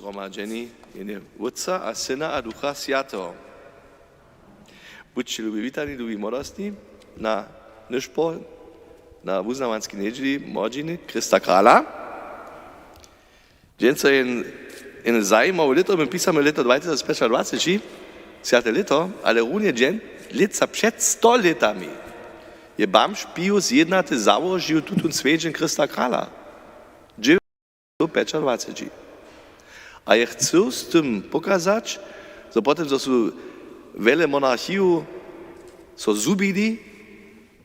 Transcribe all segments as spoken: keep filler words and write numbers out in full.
Zhromadźeni w mjenje Wótca a Syna a Ducha Swjateho. Budźće lubi witani, lubi młodostni, na nyšpor na wuznawanskej njedźeli młodźiny Chrysta Krala. Dźensa je jen, jen zajimawe lěto, my pisamy lěto dwatysacpjećadwaceći, swjate lěto, ale runje dźen, lětsa před sto lětami, je bamž Pius jědnaty załožił tutón swjedźeń Chrysta Krala. Dźewjećdźesat pjećadwaceći. A je chcył z tym pokazać, zo po tym, zo su wjele monarchiju so zhubili,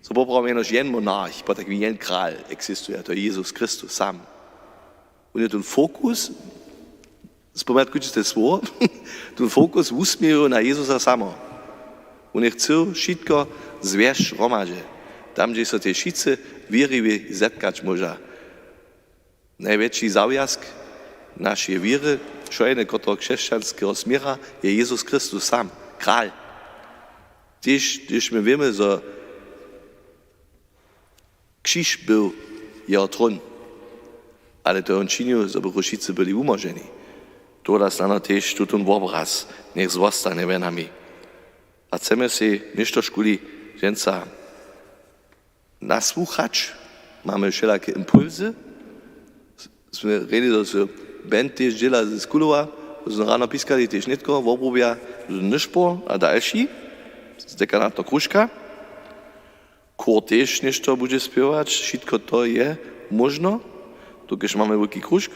zo poprawom jenož jen monarch, potajkim jen kral eksistuje, a to je Jezus Chrystus sam. Wón je tón fokus, spomjatkujće te słowo, tón fokus wusměrił na Jezusa samo. Wón je chcył wšitko zwjesć hromadźe, tam, hdźež so te wšitcy wěriwi zetkać móža. Najwjetši zawjazk našeje wěry, wšojene, kotreho křesćanskeho směra, je Jezus Chrystus sam, kral. Tež, tež my wěmy, zo křiž był jeho trón, ale to je wón činił, zo bychu wšitcy byli wumoženi. Tohodla snano tež tutón wobraz njech zwostanje we nami. A chcemy sej něštožkuli dźensa nasłuchać. Mamy wšelake impulsy. Smy rjeli, zo su band tež dźěla z Kulowa, zo su rano piskali tež nětko, wobrubja z Nyšpor a dalši, z dekanato Kruška. Chór tež něšto budźe spěwać, wšitko to je móžno, dokelž mamy wulki Krušk.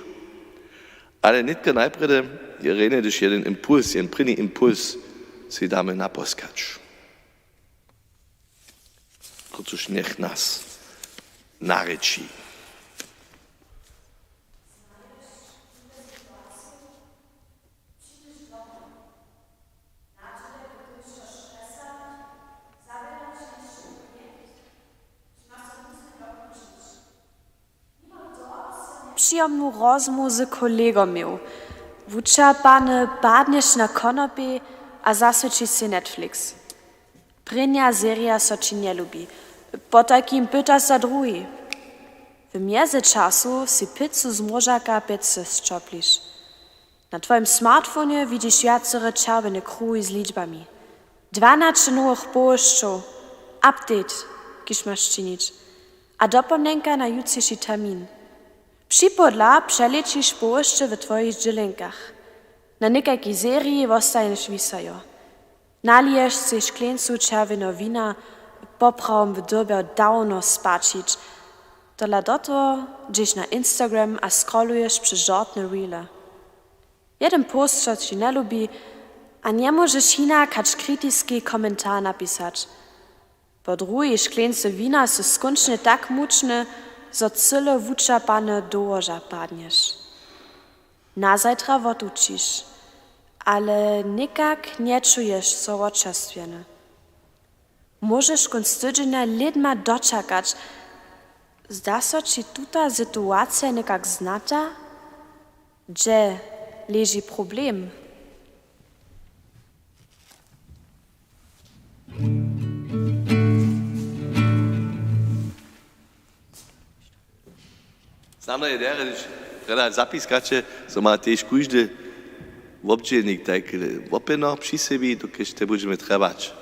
Ale nětko najprjedy je rjenje, hdyž jedyn impuls, jedyn prěni impuls sej damy napóskać. Kotřiž njech nas narěči. Přijomnu rozmołw z kolegom měł. Wučerpany padnješ na konopej a zaswěćiš sej Netflix. Prěnja serija so ći njelubi. Potajkim pytaš za druhi. W mjezečasu sej pěcu z móžaka pjecy sćopliš. Na twojim smartfonje widźiš wjacore čerwjene kruhi z ličbami. Dwanaće nowych połosćow, update, kiž maš činić, a dopomnjenka na jutřiši termin. Připodla přelěčiš połosće w twojich dźělenkach. Na někajkej seriji wostanješ wisajo. Naliješ sej škleńcu čerwjeneho wina, poprawom w dyrbjał dawno spaćić. Tola do toho dźeš na Instagram a scrolluješ přez žortne reele. Jedyn post so ći njelubi a njemóžeš hinak hač kritiski komentar napisać. Po druhej škleńce wina sy skónčnje tak mučny, zo cyle wučerpany do łoža padnješ. Nazajtra wotučiš, ale někak nječuješ so wočerstwjeny. Móžeš kónc tydźenja lědma dočakać. Zda so ći tuta situacija někak znata? Hdźe leži problem? Snano je derje, hdyž rjada zapiskaće, zo ma tež kóždy wobdźělnik tajke wopjeno při sebi, dokelž te budźemy trjebać.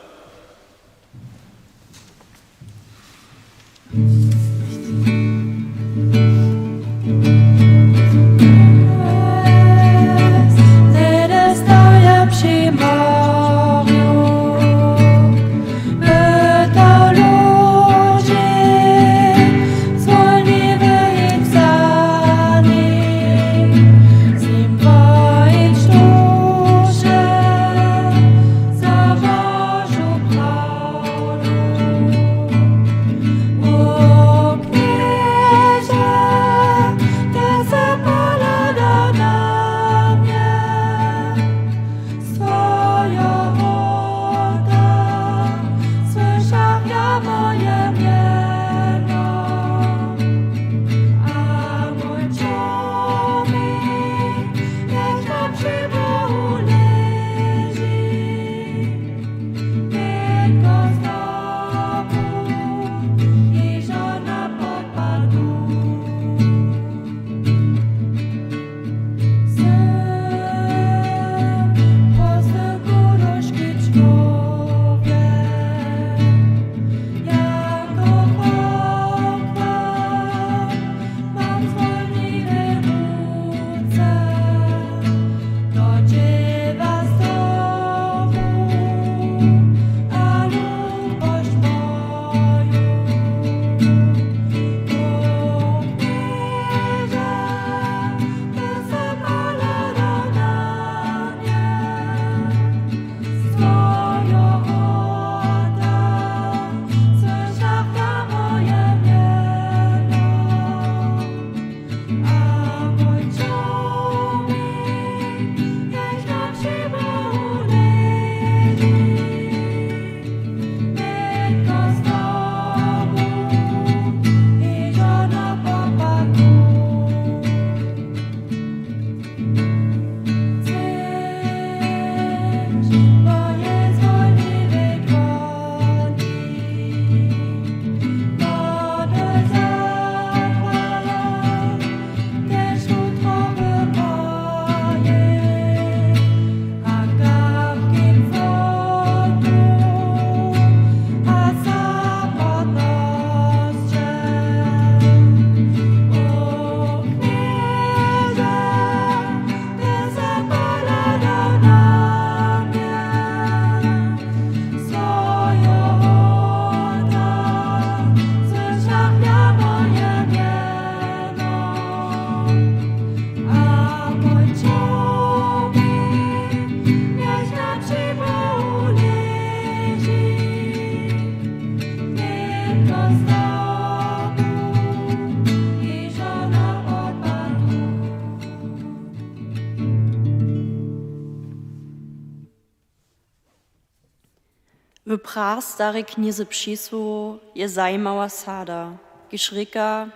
Prastary knjezy přisłowow je zajimała sada, kiž rěka: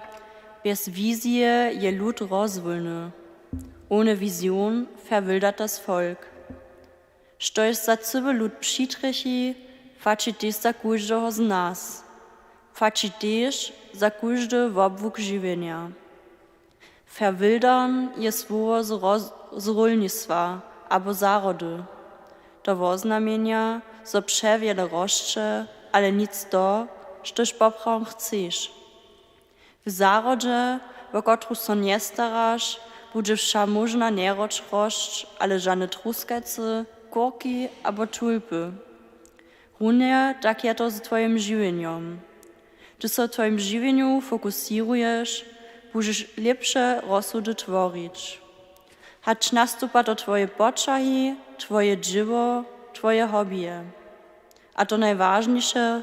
„Bjez wizije je lud rozwólny. Ohne Vision verwildertes Volk.“ Štož za cyły lud přitrjechi, płaći tež za kóždeho z nas. Płaći tež za kóždy wobłuk žiwjenja. Verwildern je słowo z, roz-, z rolnistwa abo zahrody. To woznamjenja, zo přewjele rosće, ale nic to, štož poprawom chceš. W zahrodźe, wo kotruž so njestaraš, budźe wšamóžna njerodź rosć, ale žane truskajcy, kurki abo tulpy. Runje tak je to z twojim žiwjenjom. Hdyž so w twojim žiwjenju fokusěruješ, budźeš lěpše rozsudy tworić. Hač nastupa to twoje poćahi, twoje dźěło, twoje hobbyje. A to najwažniše,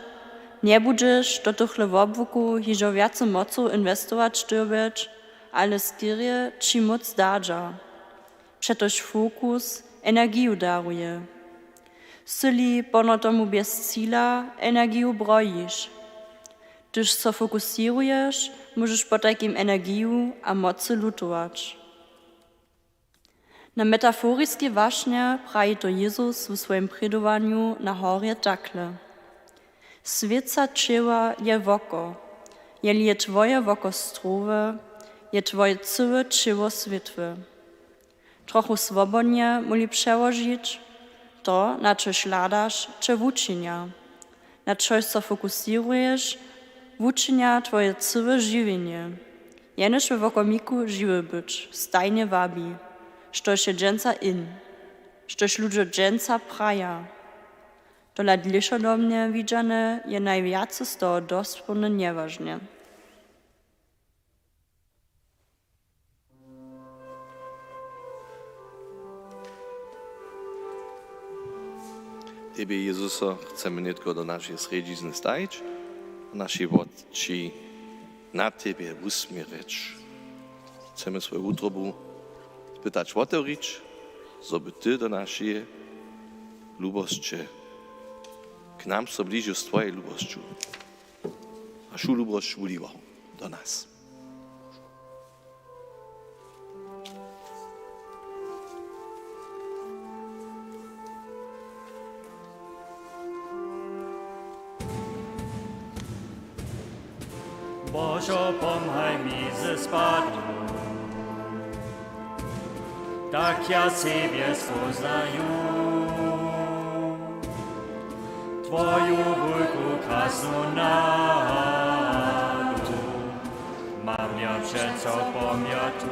njebudźeš do tychhle wobłukow hižo wjace mocow inwestować dyrbjeć, ale skerje ći móc dadźa. Přetož fokus energiju daruje. Sy-li ponotomu bjez cila energiju brojiš. Hdyž so fokusěruješ, móžeš potajkim energiju a mocy lutować. Na metaforiskej wašnje praji to Jezus w swojim prědowanju na horje takle: „Swětca ćěła je woko. Jeli je twoje woko strowe, je twoje cyłe ćěło swětłe.“ Trochu swobodnje móhli přełožić: „To, na čož hladaš, će wučinja. Na čož so fokusěruješ, wučinja twoje cyłe žiwjenje.“ Jenož we wokomiku žiwy być stajnje wabi, štož je dźensa in, štož ludźo dźensa praja. Tola dlěšodobnje widźane je najwjace z toho dospołnje njewažne. Tebje, Jezuso, chcemy nětko do našeje srjedźizny stajić, naše woči na tebje wusměrjeć. Chcemy swoju wutrobu spytać wotewrić, zo by ty do našeje lubosće, k nam so bližił z twojej lubosću, a wšu lubosć wuliwał do nas. Božo, pomhaj mi ze spadu, tak ja sebje spóznaju. Twoju wulku krasnu nadu mam ja přeco pomjatu.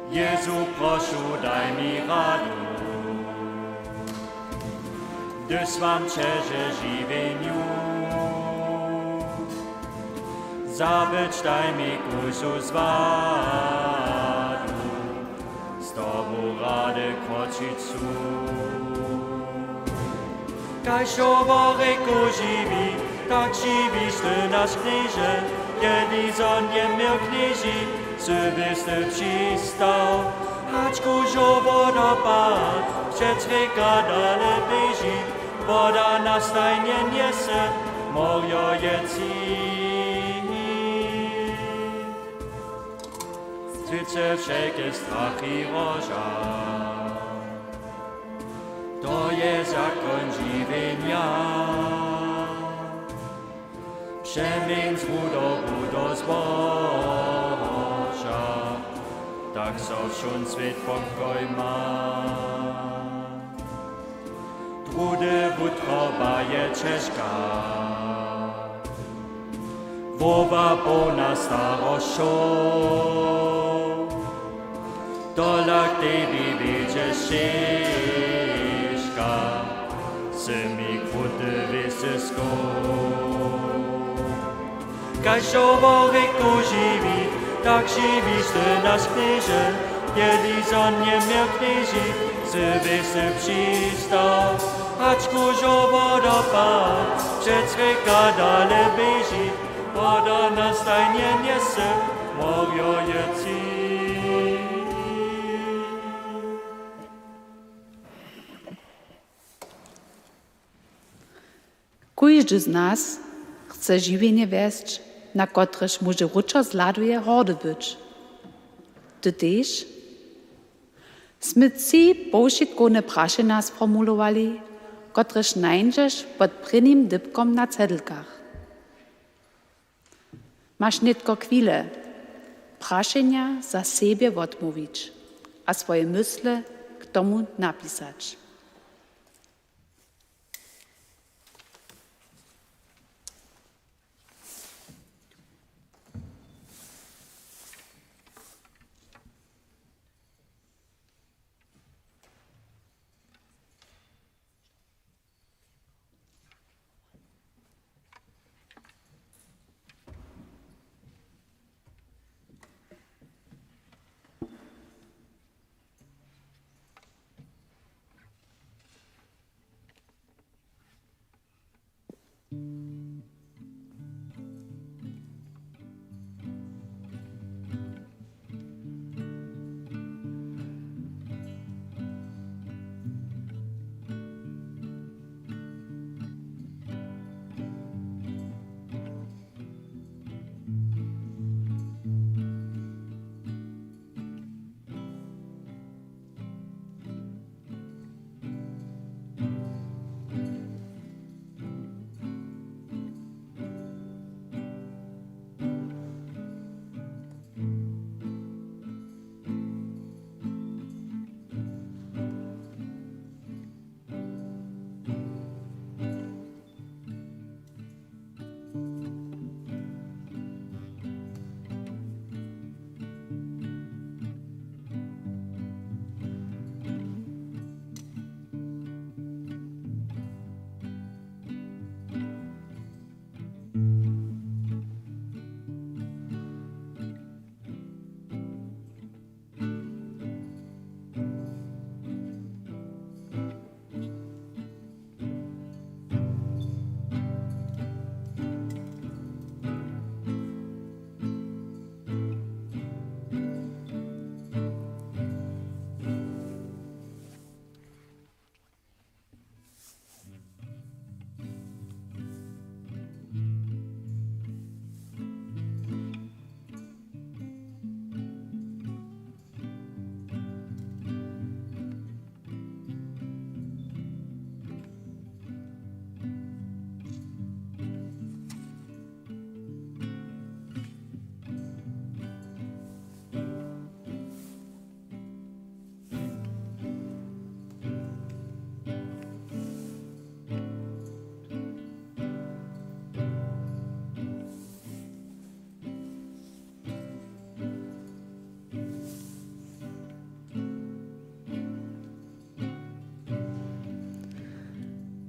Jezu, prošu, daj mi radu, hdyž słam přeže žiwjenju. Zabyć daj mi kóždu zwadu, z tobu rady kročić su. Kaž howorje kóždy wi, tak žiwiš ty, naš Knježe, jeli zo njeměł knježi, sy běš ty přistał. Hač kóždy wodopad přez rěka dale běži, woda nas stajnje njese, morjo je cit. Zwiće wšelke strachy roža, to je zakon žiwjenja. Přeměń z wudoru do zboža, tak so wšón swět pokoj ma. Trudy wutroba je ćežka, hłowa połna starosćow. Tola k tebi wjedźe ściežka, sy mi kruty wěsy skoł. Kaž howorje kóždy wi, tak žiwiš ty, naš Knježe, jeli zo njeměł knježi, sy běš ty přistał. Hač kóždy wodopad přez rěka dale běži, woda nas stajnje njese, morjo je cit. Kóždy z nas chce žiwjenje wjesć, na kotrež móže wróćo z hladuje hordy być. Ty tež? Smy tři powšitkowne prašenja sformulowali, kotrež nańdźeš pod prěnim dypkom na cedlkach. Maš nětko chwile, prašenja za sebje wotmołwić a swoje mysle k tomu napisać.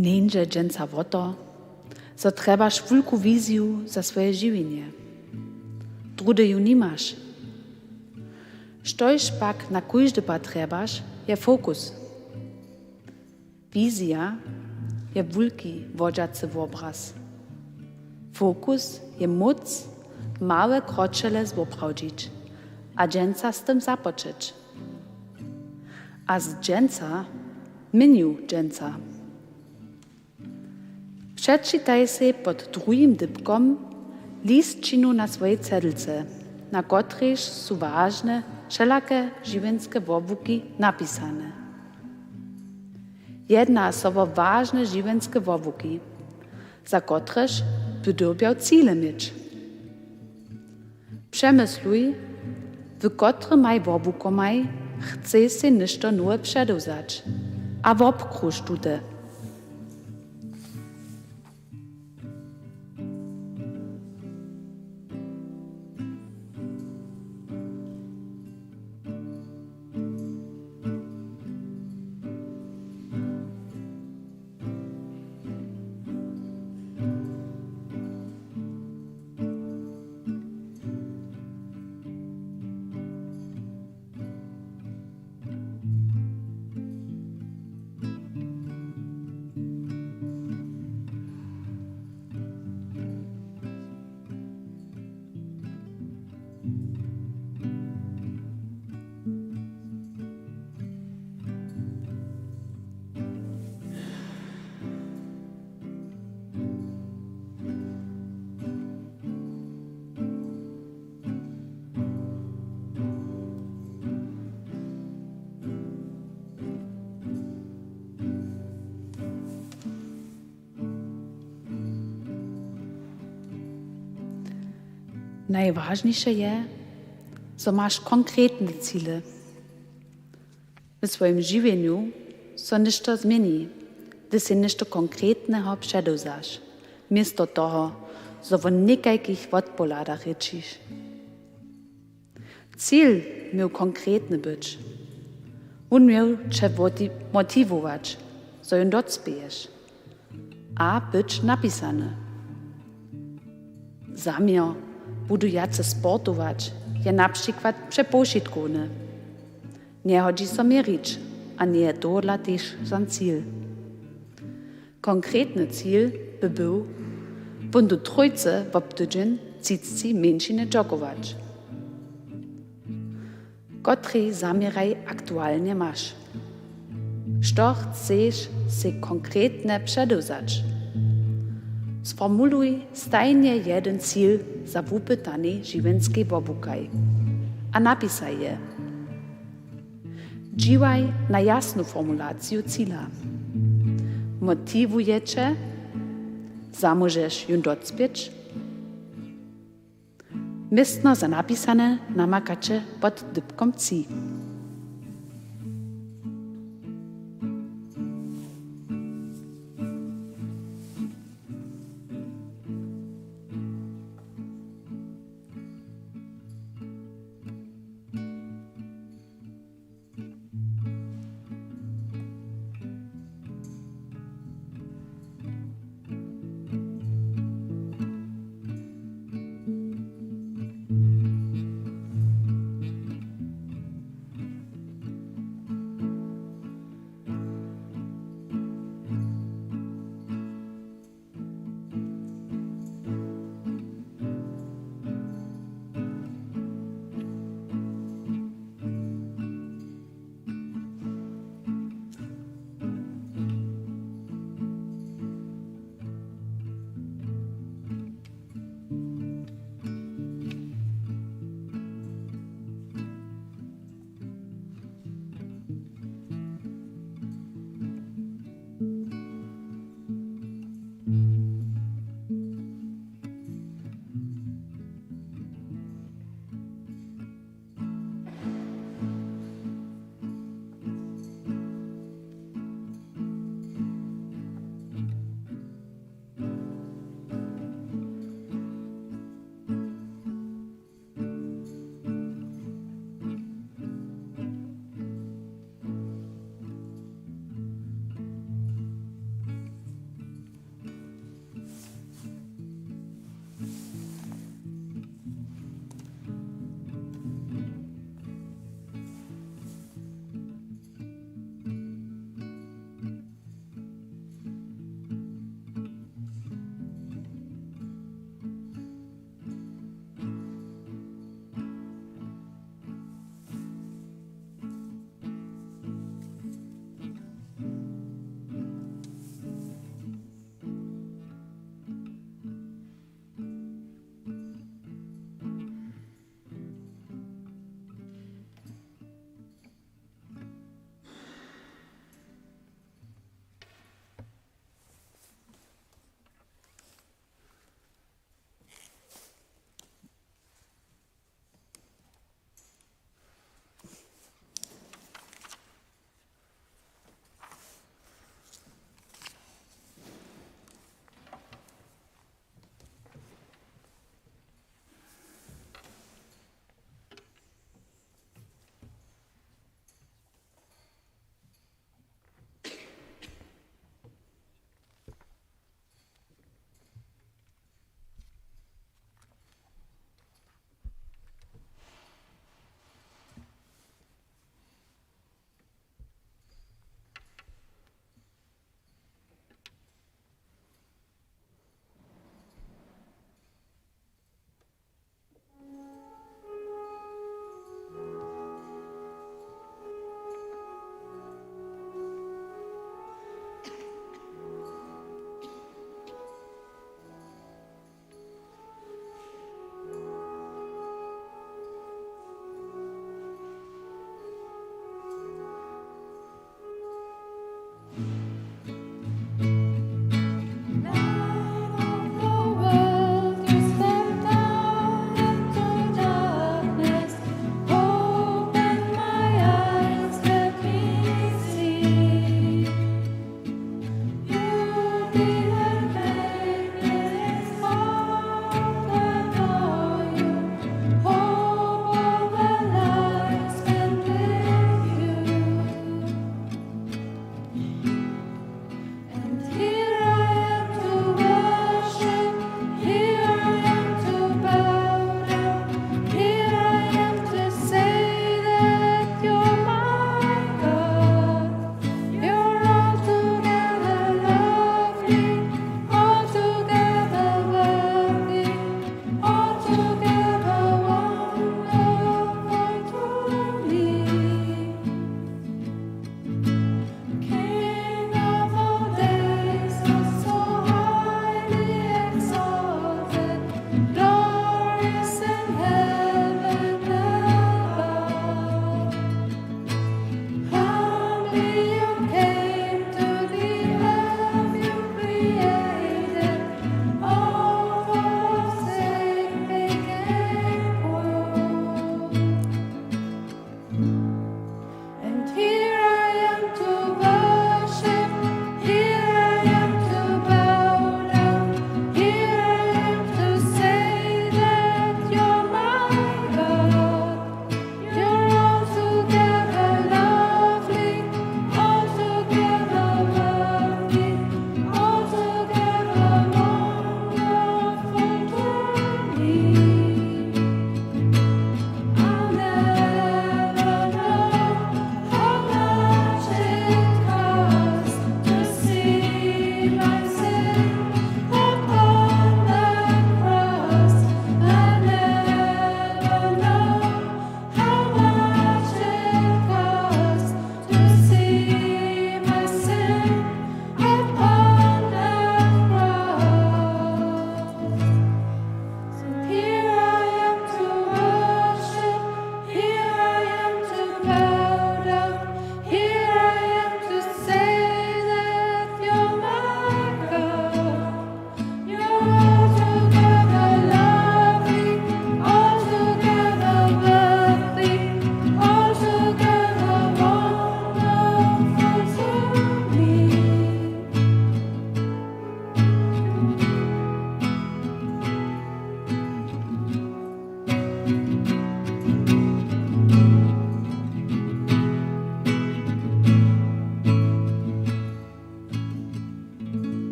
Njeńdźe dźensa wo to, zo trjebaš wulku wiziju za swoje žiwjenje. Druhdy ju nimaš. Štož pak na kóždy pad trjebaš, je fokus. Wizija je wulki wodźacy wobraz. Fokus je móc, małe kročele zwoprawdźić a dźensa z tym započeć. A z dźensa, měnju dźensa. Přečitaj sej pod druhim dypkom lisćinu na swojej cedlce, na kotrejž su wažne wšelake žiwjenske wobłuki napisane. Jedna so wo wažne žiwjenske wobłuki, za kotrež by dyrbjał cile měć. Přemysluj, w kotrymaj wobłukomaj chceš sej něšto nowe předewzać a wobkruž tute. Najwažniše je, zo maš konkretne cile. W swojim žiwjenju so něšto změni, hdyž sej něšto konkretneho předewzaš, město toho, zo wo někajkich wotpohladach rěčiš. Cil měł konkretny być. Wón měł će woti-, motiwować, zo jón docpěješ, a być napisany. Zaměr budu wjace sportować je na přikład přepowšitkowny. Njehodźi so měrić a njeje tohodla tež za cil. Konkretny cil by był, bóndu trójce wob tydźeń třicci mjeńšiny dźokować. Kotrej zaměraj aktualnje maš? Što chceš sej konkretnje předewzać? Sformuluj stajnje jedyn cil za wupytanej žiwjenskej wobłukaj a napisaj je. Dźiwaj na jasnu formulaciju cila. Motiwuje će? Zamóžeš jón docpěć? Městno za napisane namakaće pod dypkom tři.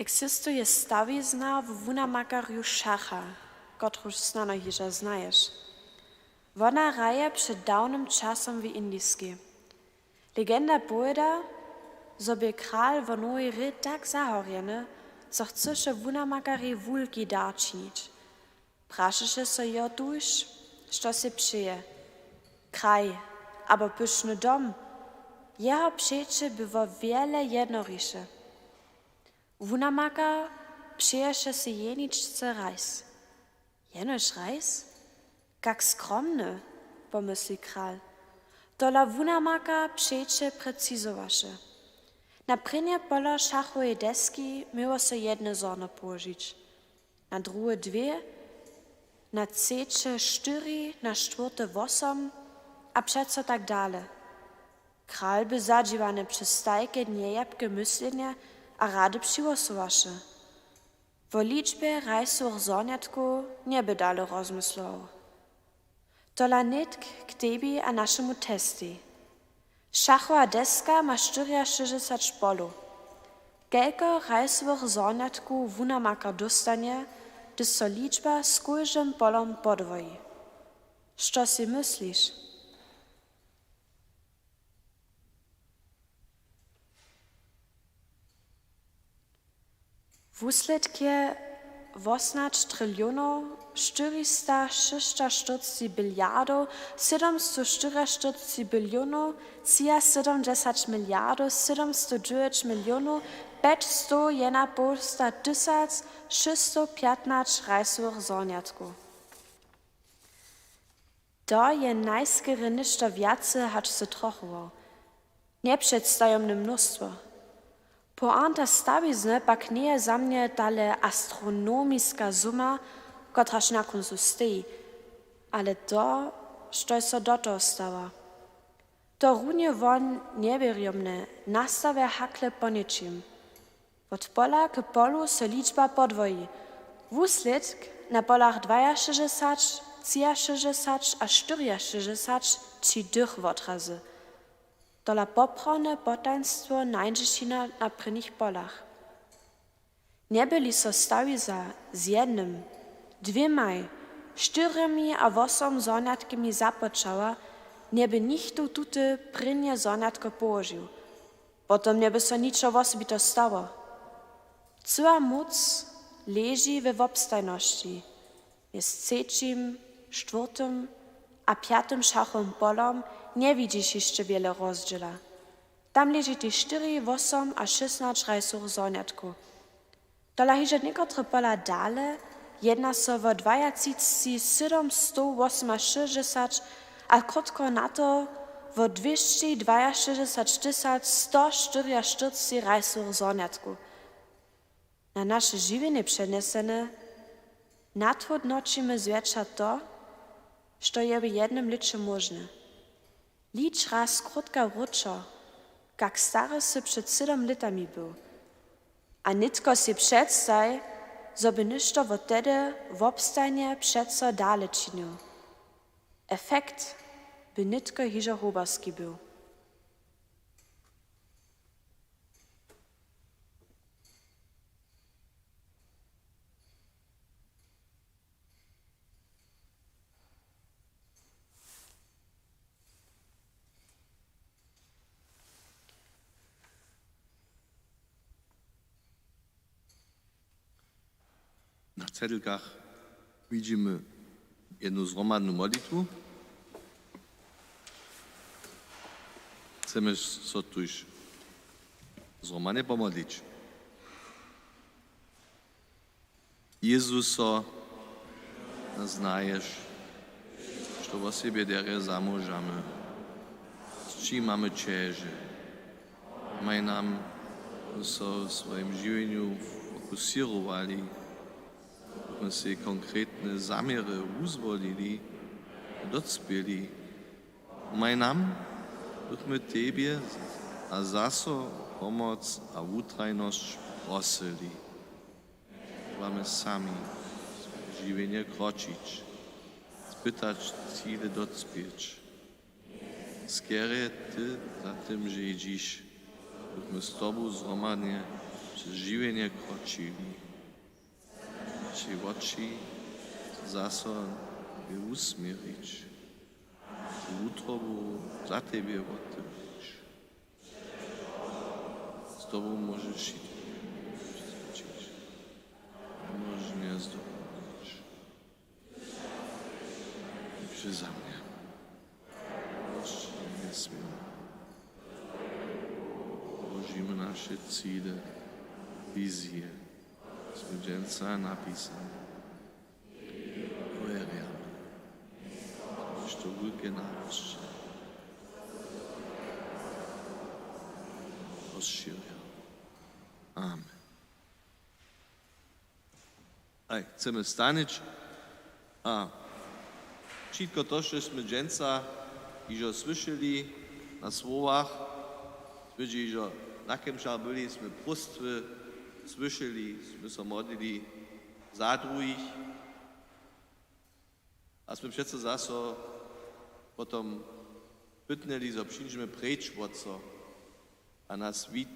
Eksistuje stawizna w wunamakarju Šacha, kotruž snano hižo znaješ. Wona hraje před dawnym časom w Indiskej. Legenda powěda, zo bě kral wo nowej hrě tak zahorjeny, zo chcyše wunamakarjej wulki dar činić. Prašeše so jeho tuž, što sej přeje: kraj abo pyšny dom. Jeho přeće by wo wjele jednoriše. Wunamakar přeješe sej jeničce rajs. Jenož rajs? Kak skromny, pomysli kral. Tola wunamakar přeće precizowaše. Na prěnje polo šachoweje deski měło so jedne zrno połožić, na druhe dwě, na třeće štyri, na štwórte wosom a přeco tak dale. Kral by zadźiwany přez tajke njejebke myslenje a rady přihłosowaše. Wo ličbje rajsowych zhonjatkow njeby dale rozmyslował. Tola nětk k tebi a našemu testej. Šachowa deska ma štyriašěsćdźesać polow. Kelko rajsowych zhonjatkow wunamakar dóstanje, hdyž so ličba z kóždym polom podwoji? Što sej mysliš? Wuslědk je wosomnać trilionow štyrista šěsćaštyrceći biliardow sydomstow štyriaštyrceći bilionow třiasydomdźesać miliardow sydomstow dźewjeć milionow pjećstow jenapołsta tysac šěsćstow pjatnaće rajsowych zhonjatkow. To je najskerje něšto wjace hač sy trochował. Njepředstajomne mnóstwo. Poanta stawizny pak njeje za mnje tale astronomiska suma, kotraž na kóncu steji, ale to, štož so do toho stawa. To runje won njewěrjomne nastawje hakle po něčim. Wot pola k polu so ličba podwoji. Wuslědk na polach dwajašěsćdźesać, třiašěsćdźesać a štyriašěsćdźesać tři dych wotrazy. Tola poprawne potajnstwo nańdźeš hino na prěnich polach. Njeby-li so stawiza z jednym, dwěmaj, štyrjemi a wosom zhonjatkemi započała, njeby nichtó tute prěnje zhonjatko połožił. Potom njeby so ničo wosebiteho stało. Cyła móc leži we wobstajnosći. Mjez třećim, štwórtym a pjatym šachowym polom njewidźiš hišće wjele rozdźěla. Tam leži tež štyri, wosom a šěsnać rajsowych zhonjatkow. Tola hižo někotre pola dale, jedna so wo dwajatřiceći sydomstow wosomašěsćdźesać a krótko na to wo dwěsći dwajašěsćdźesać tysac sto štyriaštyrceći rajsowych zhonjatkow. Na naše žiwjenje přenjesene, nadhódnoćimy zwjetša to, što je w jednym lěće móžne. Lič raz krótka wróćo, kak stary sy před sydom lětami był. A nětko sej předstaj, zo by něšto wot tehdy wobstajnje přeco dale činił. Efekt by nětko hižo hoberski był. Na cedlkach widźimy jednu zhromadnu modlitwu. Chcemy so tuž zhromadnje pomodlić. Jezuso, znaješ, što wo sebje derje zamóžamy, z čim mamy ćeže. Maj nam so w swojim žiwjenju fokusěrowali, bychmy sej konkretne zaměry wuzwolili, docpěli. Maj nam, bychmy tebje a zaso pomoc a wutrajnosć prosyli. Mamy sami žiwjenje kročić, spytać cile docpěć. Skerje ty za tym žedźiš, bychmy z tobu zhromadnje žiwjenje kročili. Ći woči zaso je usměrić. Wutrobu za tebje wotewrić. Z tobou móžeš wšitko. Móžeš mje zdobnić. Při za mnje. Prosći, njesměło. Połožimy naše cile, wizije. Smy dźensa napisali. Powěrjamy. Što wulke narosće. Rozšěrjamy. Amen. Aj, chcemy stanić a wšitko to, što smy dźensa hižo słyšeli na słowach, smy hižo na kemšach byli, smy próstwy słyšeli, smy so modlili za druhich a smy přeco zaso potom pytnjeli, zo přińdźemy preč wot so a naš swět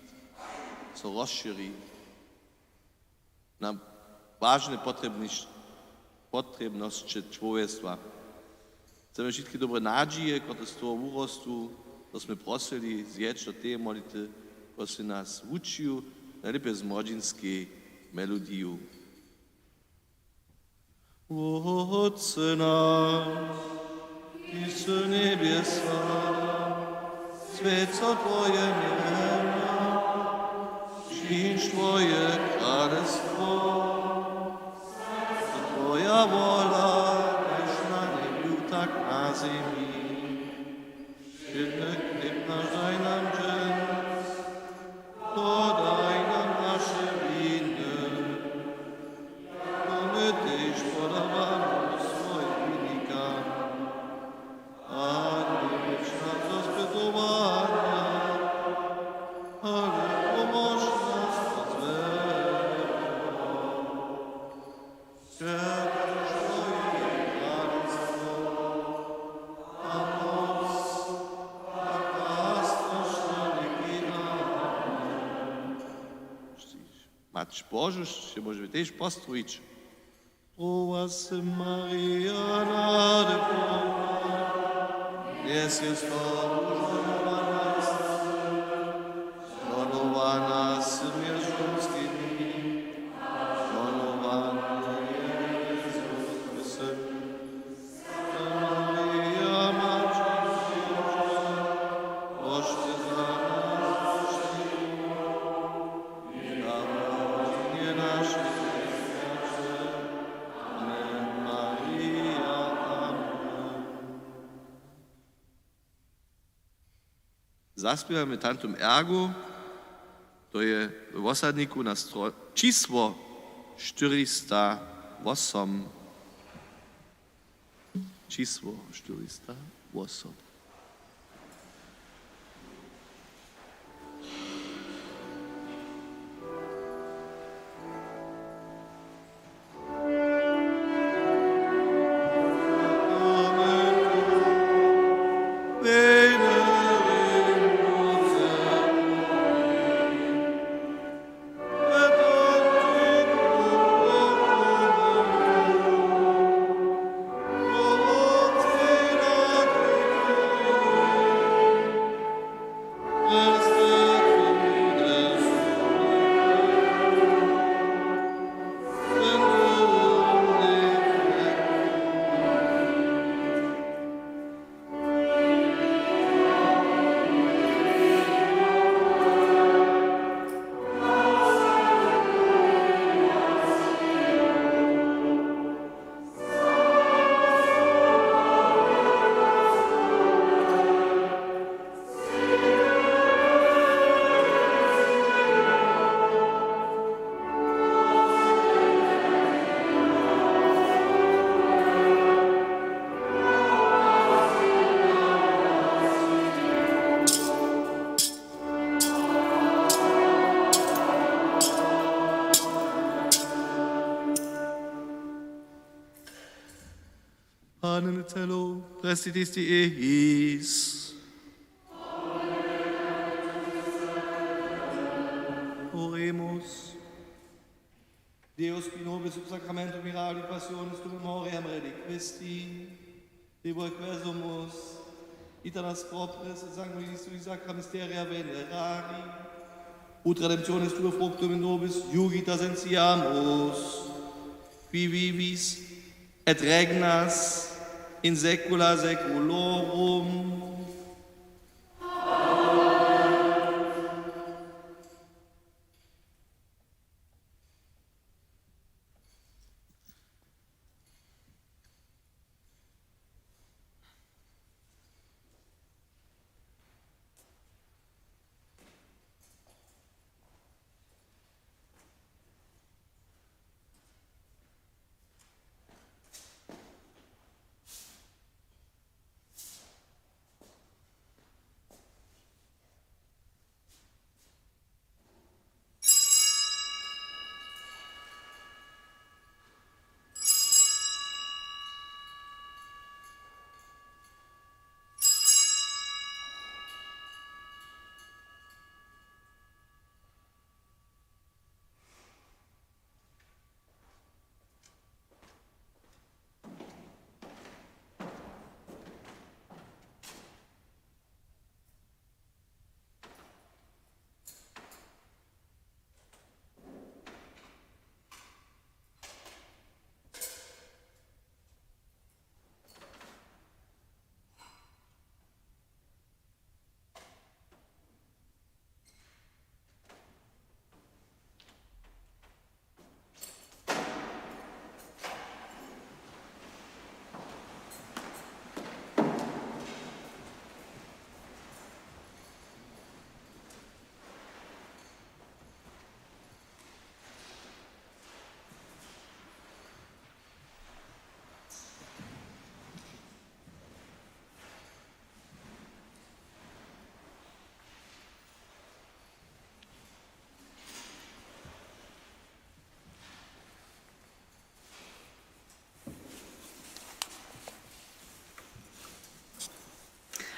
so rozšěri na wažne potrjebniš-, potrjebnosće čłowjestwa. Chcemy wšitke dobre nadźije, kotrež z toho wurostu, to smy prosili, zjeć do teje modlitwy, kotrež sej nas wučił, najlěpje z młodźinskej melodiju. Wótče naš, kiž sy w njebjesach, swjeć so twoje mjeno, přińdź twoje kralestwo, twoja wola, kaž na njebju, tak na zemi. Wšědny chlěb naš daj nam dźens, to daj nam naše winy, jako my tež podawamy swojim winikam. A njewjedź nas do spytowanja, ale pomóž nam wot złeho. Wšak twoje je kralestwo a móc a krasnosć na wěki. Amen. Mać Božu sće móžemy tež pozdrowić. Zdrowa sy, Marija, nady połna, Knjez je z tobu, žohnowana sy, žohnowana sy mjez žonskimi, žohnowany je Jezus twój syn. Marija, Maćo Boža, proš za nas hřešników, tež a w hodźinje naše smjerće. Amen. Marija, amen. Zaspěwamy Tantum Ergo, to je we Wosadniku na stro-, čisło štyrista wosom. Čisło štyrista wosom. Panen telo, prestitis diis. Oremu. Deus spinovis sub sacramentum mirabili passionis tuum memoriam redquisti. Libor quesumus, ita nas propris et sanguinis tuis sacra mysteria venerari, ut redemptionis tuae fructum in nobis iugit ascensiamus, qui vivis et regnas in saecula saeculorum.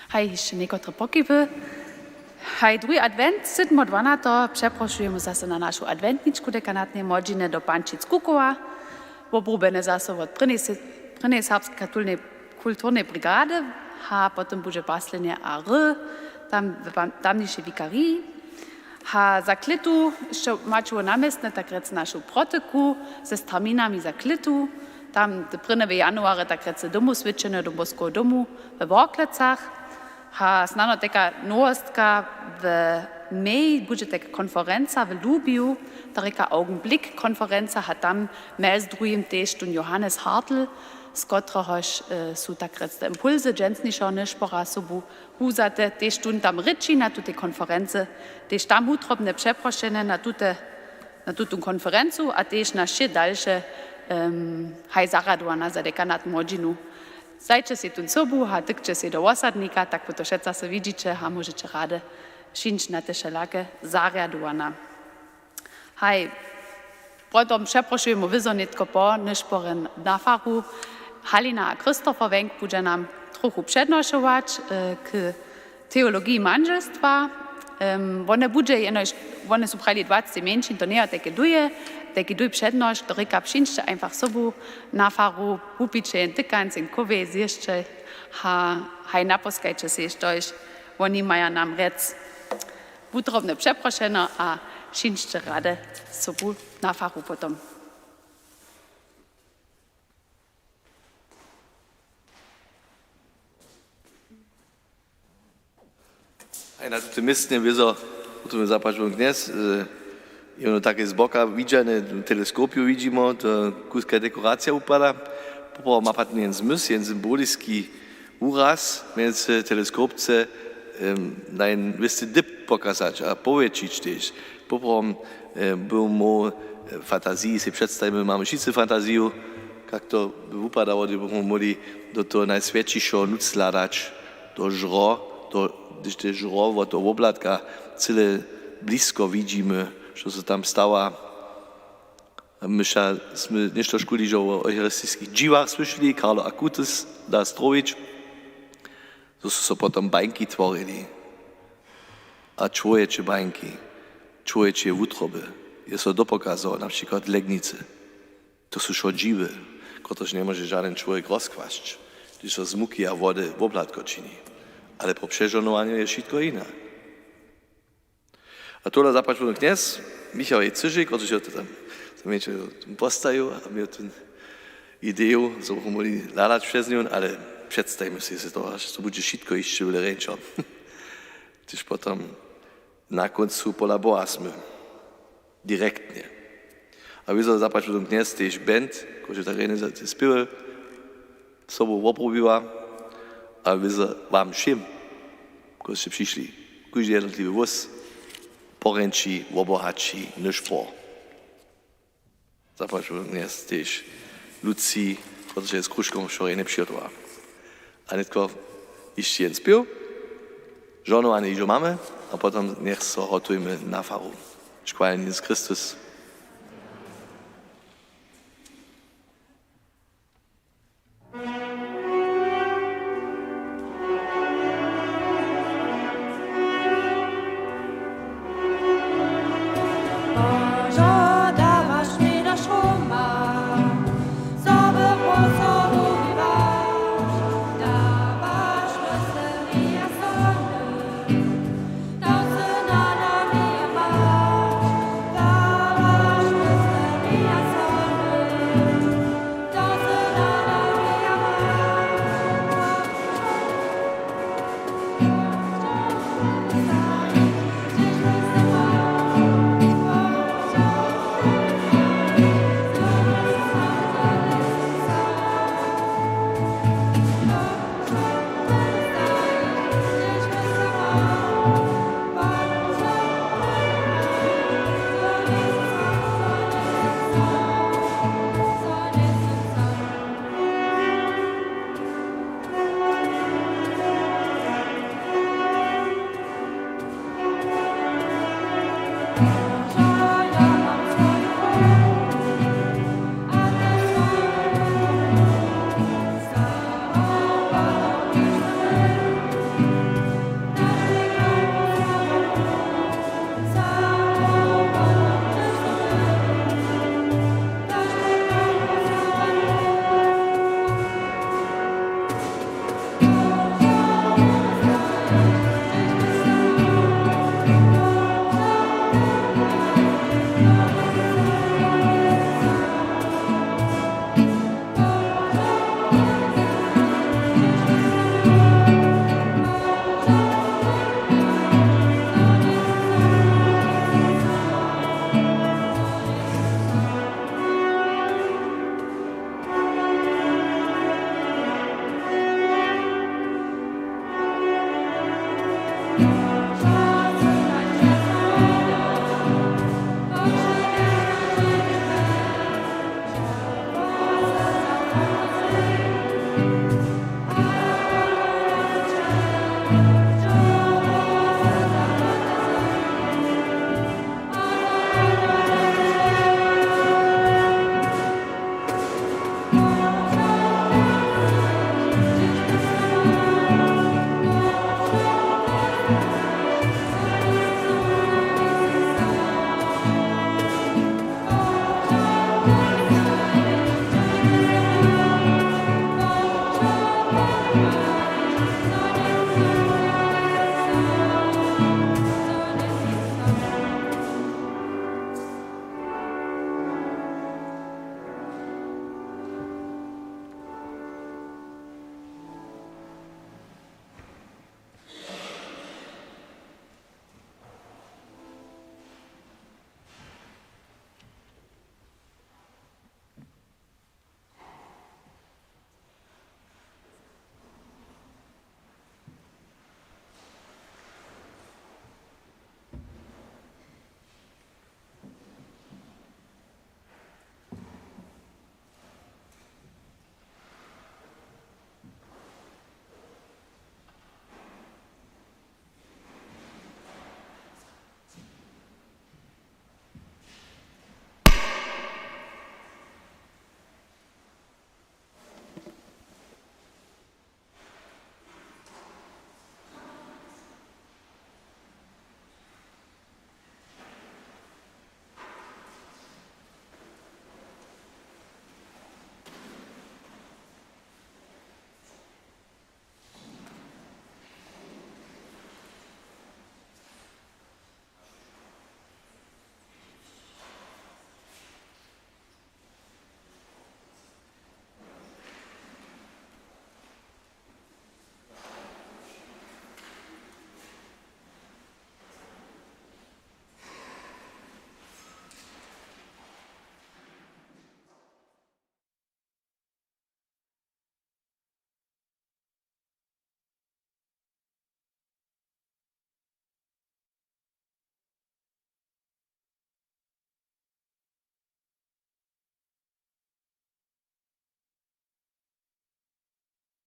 Haj, hišće někotre pokiwy. Haj, druhi adwent, sydmo dwanateho, přeprošujemy zaso na našu adwentničku dekanatneje młodźiny do Pančic Kukowa. Wobrubjene zaso wot prěnjej se-, prěnjej serbskej katolnej kulturnej brigady, a potom budźe paslenje A R, tam w tam-, tamnišej wikariji. A za klětu, što maće wo namjestne, tak rjec našu protyku z terminami za klětu, tam te prěnje w januarje, tak rjec w domu swědčenje Don Boskeho domu we Worklecach. A snano teka nowostka, w mej budźe teka konferenca w Lubiju, to rěka Augenblick konferenca, a tam mjez druhim tež tón Johannes Hartl, z kotrehož, e, su tak rjec te impulsy dźensnišeho nyšpora sobu wzate, tež tón tam rěči na tutej konferency, tež tam wutrobnje přeprošene na tute, na tutón konferencu a tež na wšě dalše, em, haj zarjadowana za dekanat młodźinu. Zajće sej tón sobu a tykće sej do wosadnika, tak potom wšetcy so widźiće a móžeće rady přińć na te wšelake zarjadowana. Haj, potom přeprošujemy wězo nětko po nyšporje na faru. Halina a Christopher Wenk budźe nam trochu přednošować, e, k teologiji mandźelstwa. Em, wone budźe jenož, wone su prajili dwacci mjeńšin, to njeje tajke duje, tajki duj přednošk, to rěka, přińdźće einfach sobu na faru, wupiće jen tykanc, jen kowje, zjěsće, ha, haj naposkajće sej štož, woni maja nam rjec. Wutrobnje přeprošeno a přińdźće rady sobu na faru potom. A na tutym městnje wězo, potom zapačujemy knjez, e, je ono take z boka widźane, w teleskopju widźimy, to kuska dekoracija wupada. Poprawom ma pak jen zmysł, jen symboliski wuraz mjez teleskopce, em, na jen wěsty dypk pokazać a powjetšić tež. Poprawom, e, by móhł, e, fantaziji sej předstajimy, mamy wšitcy fantaziju, kak to by wupadało, hdyby móhł móhli do toho najswjećišeho nóc hladać, to žro, to, hdyž te žro wot toho woblatka cyle blisko widźimy, što se tam stawa. A my wša smy něšto škuli hižo wo eucharistiskich dźiwach słyšeli, Carlo Acutis da strowić, zo su so potom bańki tworili. A čłowječe bańki, čłowječeje wutroby. je so dopokazało, na přikład w Legnicy. To su wšo dźiwy, kotrež njemóže žadyn čłowjek rozkłasć, hdyž so z muki a wody woblatko čini. Ale po přežohnowanju je wšitko jine. A tola zapłaćił knjez Michał Jejcyži, kotrež je to tam, tam je postajił a měł tu ideju, zo bychmy móhli hladać přez nju, ale předstajmy sej, to budźe wšitko hišće wjele rjeńšo. Hdyž potom na kóncu pola Boha smy. Direktnje. A wězo zapłaćił knjez tež band, kotrež tak rjene za te spěwy sobu wobrobiła, a wězo wam wšěm, kotrež sće přišli, kóždy jednotliwy włós porjenči, wobohaći, nyšpor. Zapłaćił knjez tež Lucy, kotrež je z kružkom wšo rjene přihotowała. A nětko hišće jeden spěw, žohnowanje hižo mamy, a potom njech so hotujmy na faru. Chwaleni Jezus Chrystus.